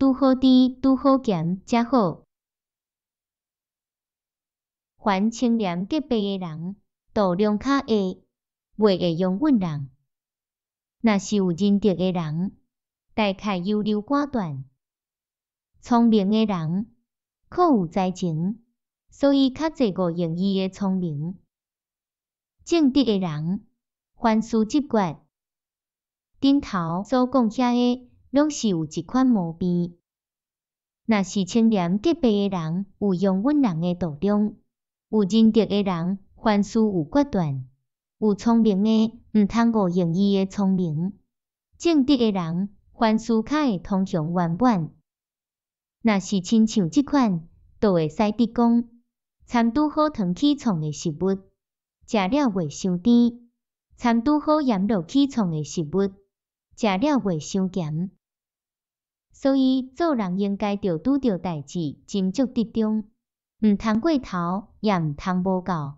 拄好甜，拄好鹹才好。凡清廉潔白的人，度量較下，袂會容忍人。若是有仁德的人，大概優柔寡斷。聰明的人，較有才情，所以較濟誤用伊的聰明。正直的人，凡事執決。頂頭所講遐个，攏是有一款毛病。若是清廉潔白的人，有容忍人的度量；有仁德的人，凡事有決斷；有聰明的，毋通誤用伊的聰明。正直的人，凡事較會通向圓滿。若是親像這款，就會使得講，摻拄好糖起創的食物，食了袂傷甜；摻拄好鹽落去創的食物，食了袂傷鹹。所以做人應該著拄著代誌，斟酌得中，毋通過頭，也毋通無夠。